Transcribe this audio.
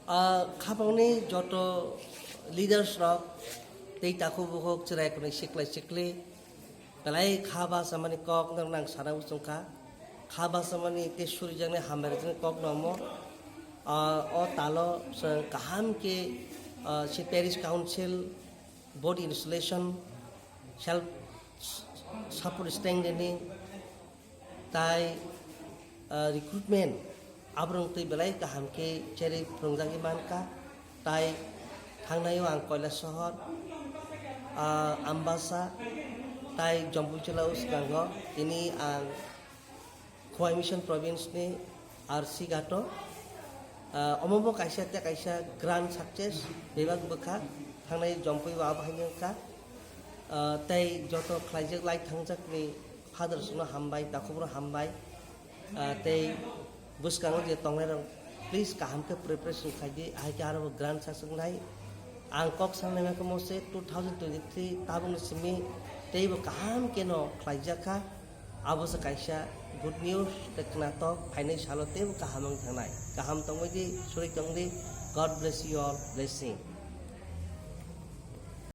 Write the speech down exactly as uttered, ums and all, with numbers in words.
Ah, khapangni joto leaders rok tei takhuk bukhuk chwrai kwrwi siklai sikli belai kha bachamani kok nang nang sana muchungkha. Kha bachamani tei surijaknai hambai rwjaknai kok no omo. Ah, o talo chwng kaham khe, ah, si parish council, board installation, self support stand rini, tai, ah, recruitment, aborok twi belai kaham khe cherwi phwrwngjagwi mankha, tai thangnaio ang Kailasohor, ah, Ambasa, tai Jampuichwla o swkango tini ang Khowai Mission Province ni R C Ghato. Ah, omo bo kaisa tei kaisa grand success bebak bwkha thangnai Jampui o abo haino wngkha. Ah, tei joto khlaijak lai thangjakni father songno hambai, takhukno hambai. Ah, tei bwskango je tongnairok please kaham khe preparation khaidi, hai khe aro bo grand success wngnai. Ang kok sangnai ma khe mo se two thousand twenty-three tabukni simi teibo kaham khe no khlaijak kha. Abo se kaisa good news, tei khnatok phainai salo teibo kaham wng thangnai. Kaham tongwi di, suri tong di. God bless you all. Blessing.